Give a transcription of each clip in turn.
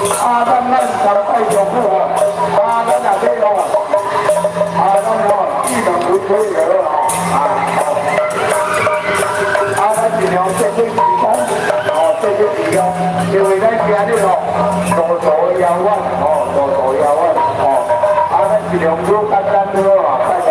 啊，咱參拜上好吼，啊，咱若欲吼，啊，咱吼智能回歸就好吼，啊，啊，咱盡量節省時間，哦，節省時間，因為咱今日吼路途遙遠，哦，路途遙遠，哦，啊，咱盡量愈簡單愈好啊，拜託。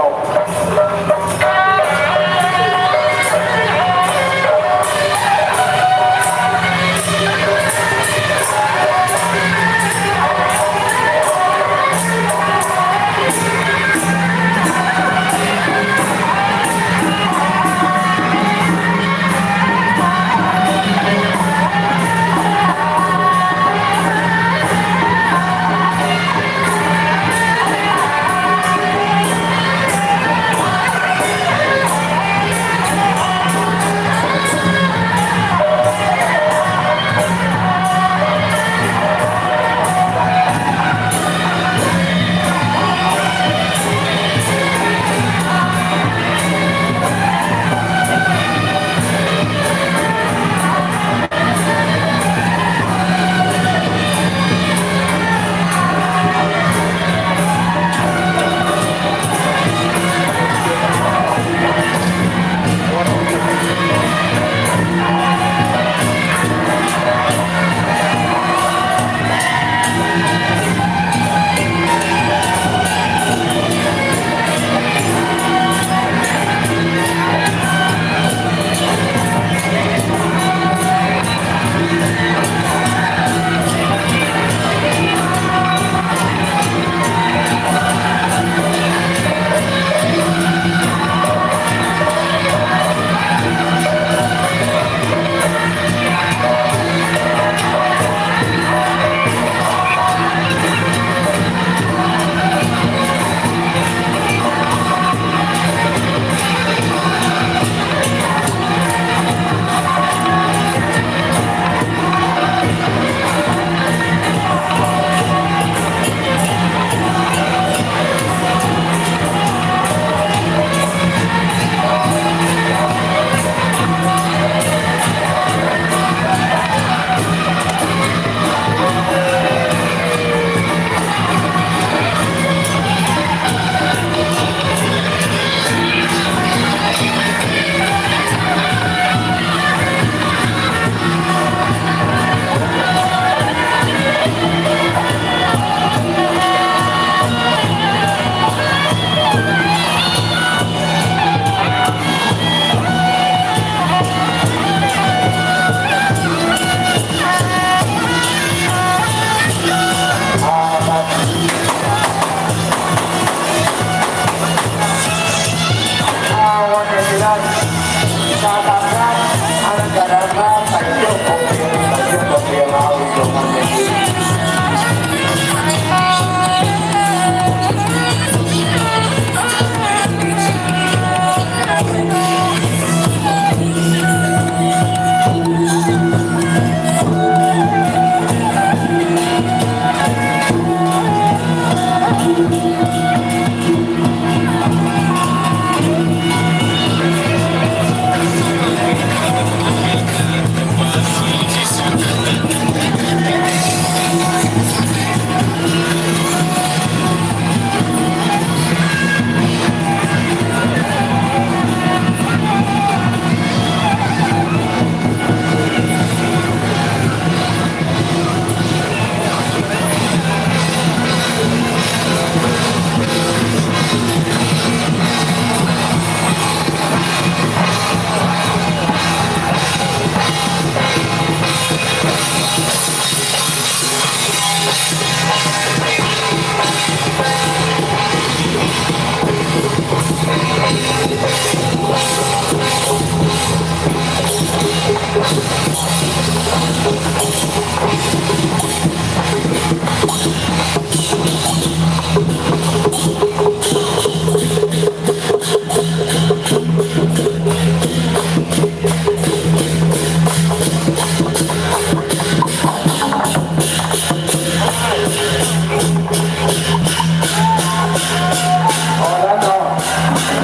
哦，咱哦，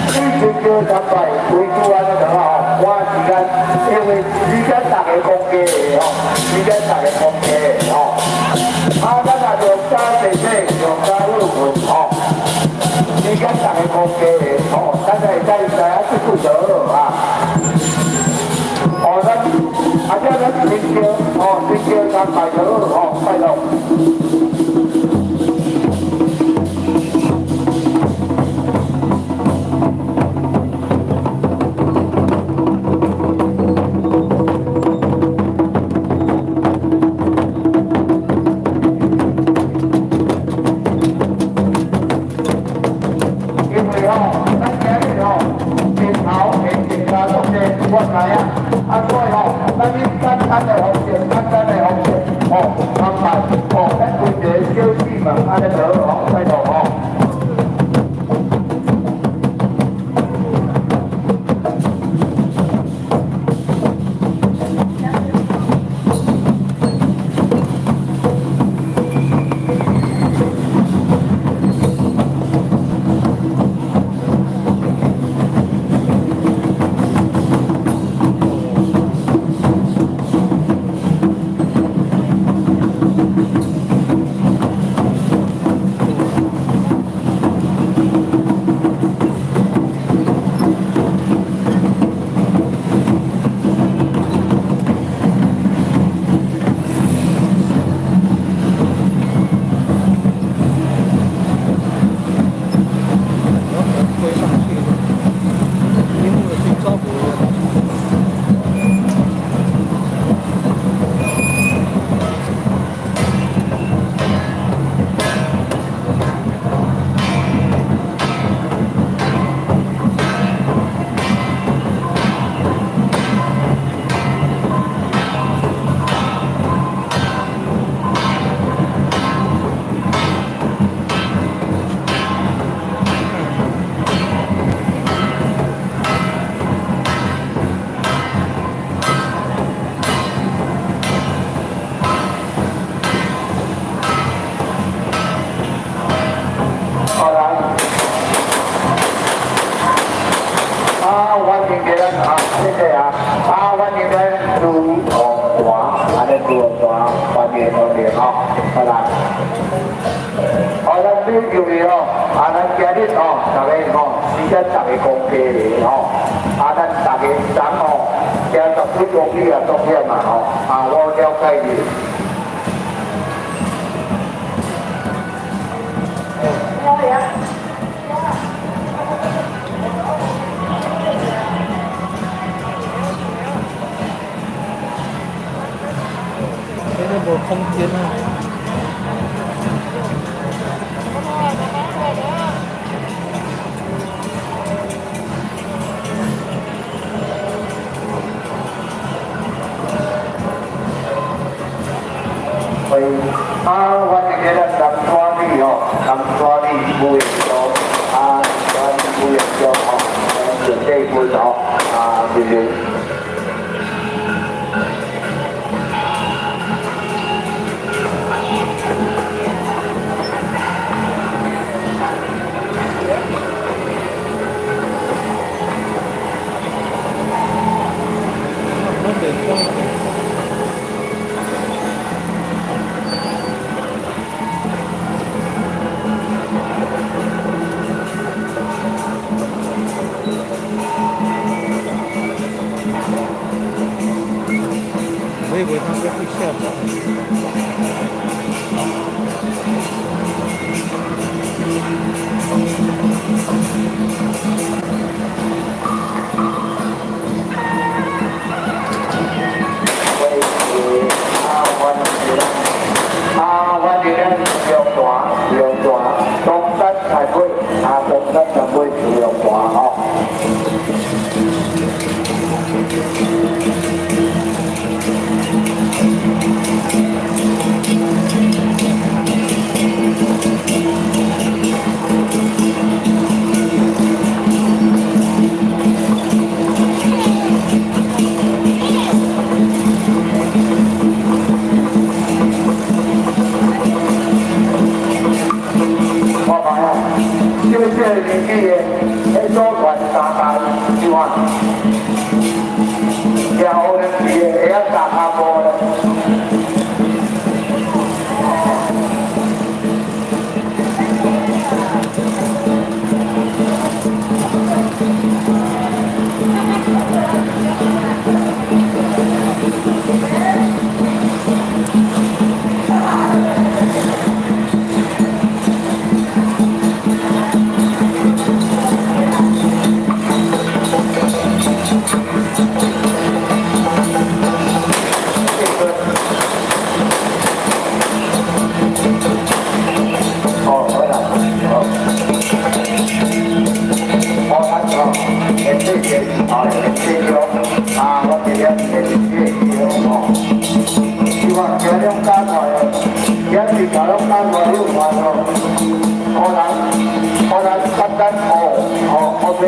以前叫參拜為主安呢就好，趕時間，因為時間大家講過的吼，時間大家講過的吼。啊，三拜就好，吼，拜託。因為吼，咱今日吼，前頭下前加速的，我知影，啊，所以吼，咱以簡單的方式，簡單的方式，吼，安排，吼，咱規個小市民按呢就好，吼，拜託吼。然後推上去，螢幕的去照顧。好來，啊，歡迎咱啊，謝謝啊，啊，歡迎咱朱紅華，啊，咱朱紅華，歡迎歡迎吼，好來，好，咱這就是吼，啊，咱今日吼，逐家吼，時間逐家講價的吼，啊，咱逐家昨吼，行十幾公里也足險嘛吼，啊，我了解你。現在無空間啊！喂，啊，歡迎咱南大里吼，南大里吳元忠，啊，南吳元忠吼，咱準備分吼，啊，謝謝。攏袂通。我以為他會去下載。喂，啊，歡迎咱，啊，歡迎咱陽泉，陽泉，中山產會，啊，中山產會陽泉吼。我看啊，這個年紀的，迄組團三代。眼鏡頭攏加外有還哦，可能可能簡單哦，哦， OK。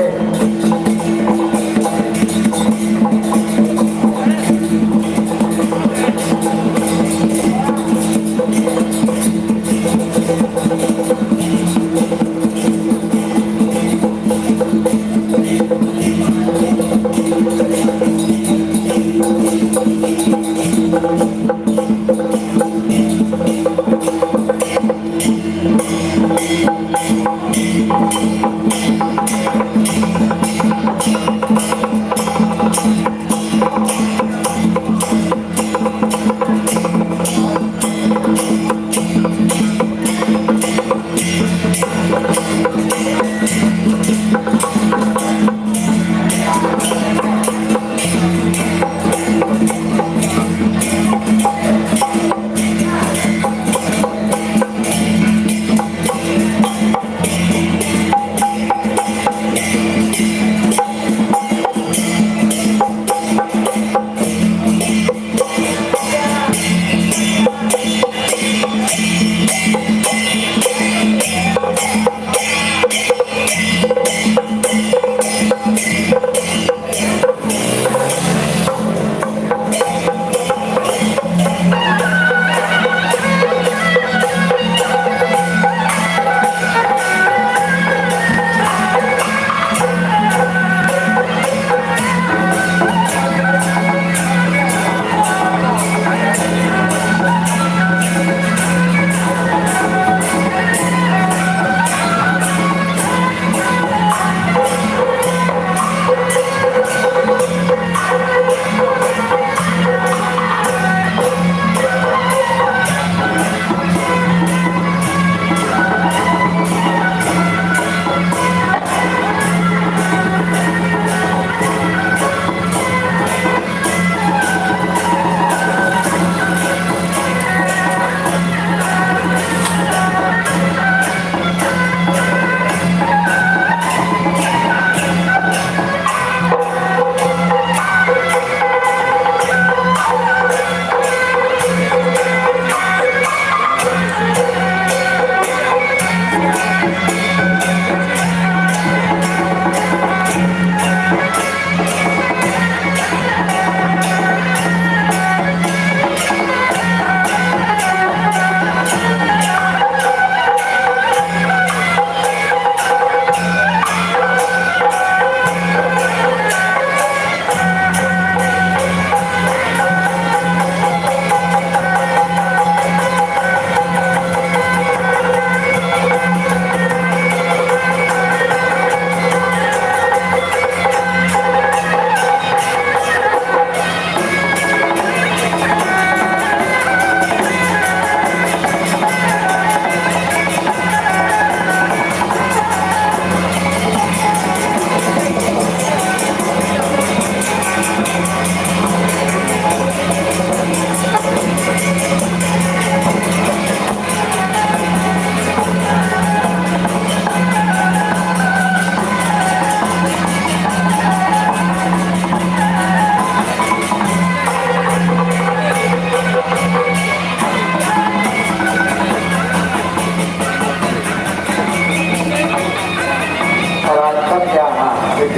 好啦，感謝哈，謝謝。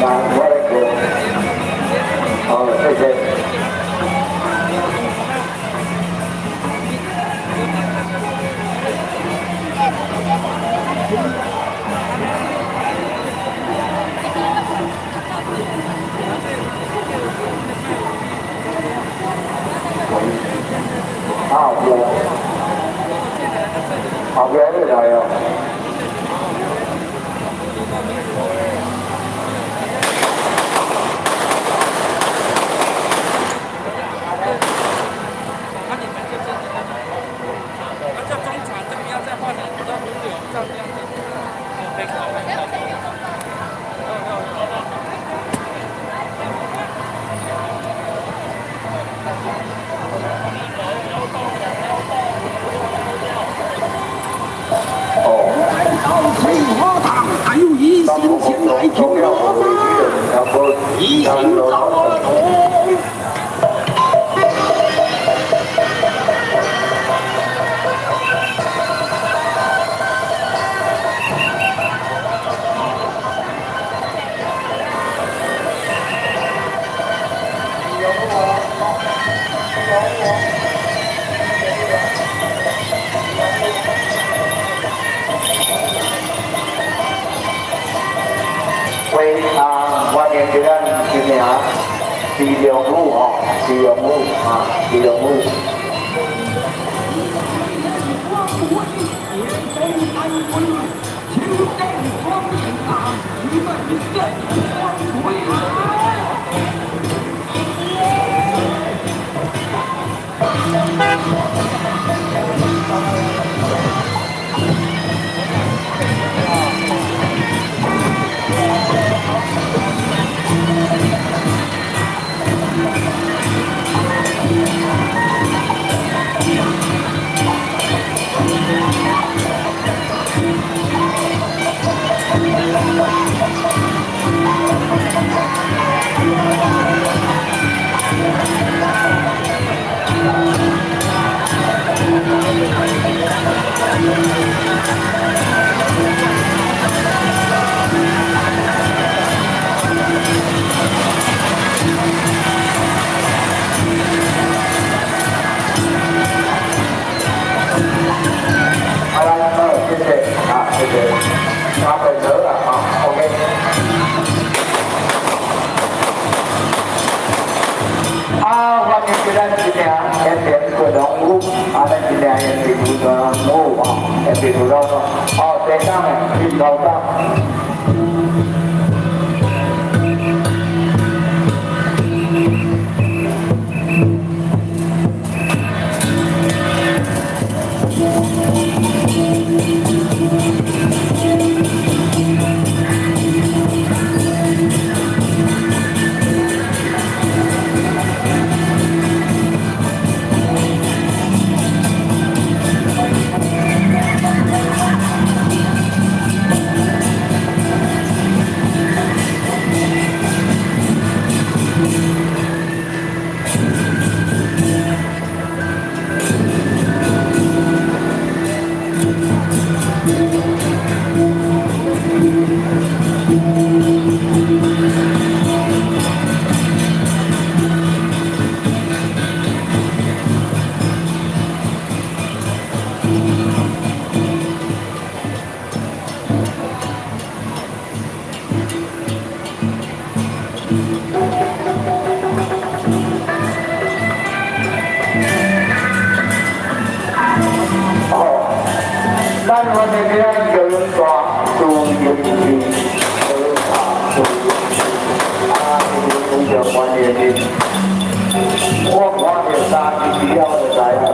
來，我來講。好，謝謝。好，對。後邊你來哦。 翠花堂，還有一心前來聽我話，一心找我同。是良女吼，是良女啊，是良女。好啦，好，謝謝，啊，謝謝，三本得了啊，OK。啊，歡迎今咱一名延平郡王府，啊，咱一名延平郡王府啊，延平郡王府，哦，第三個，林頭長。哦，咱歡迎咱高雄大朱英俊，高雄大朱英俊，啊，非常歡迎你。我看到三支了就知啦。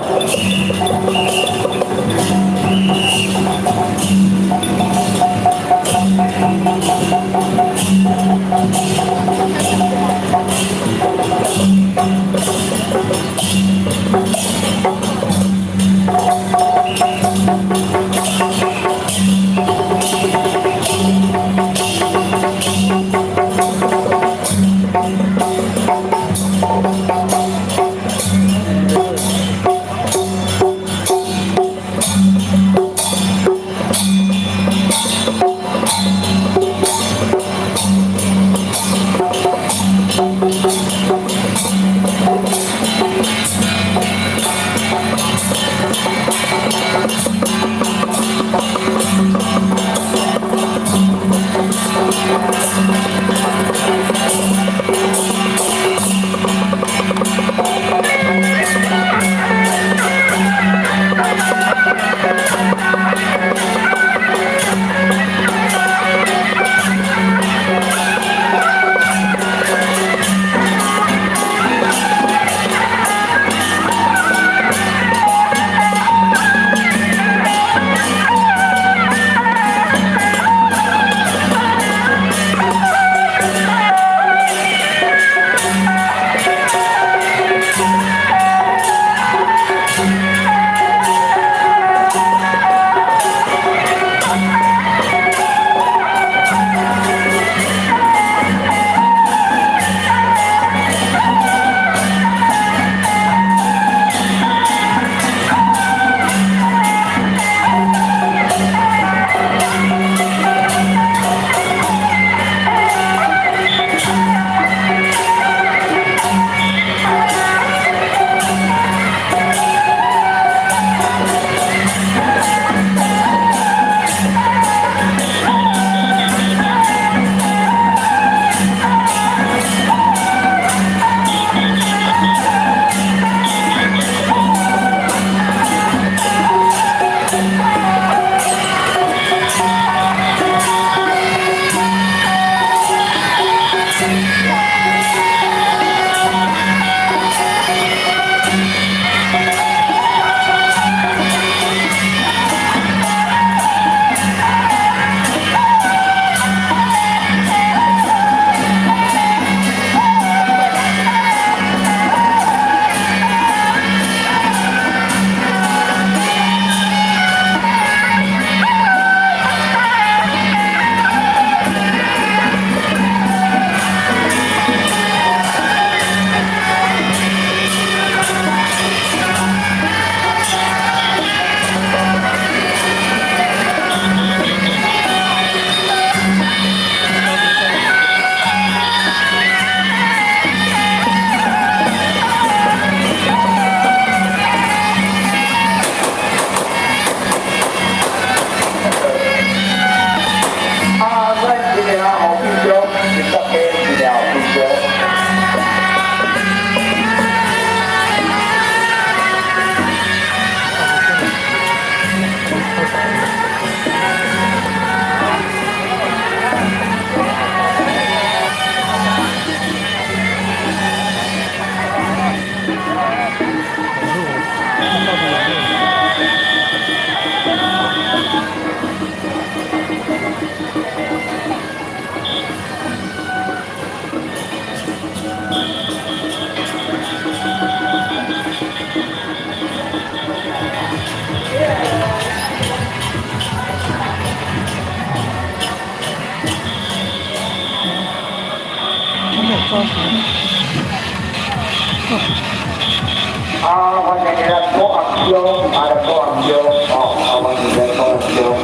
對。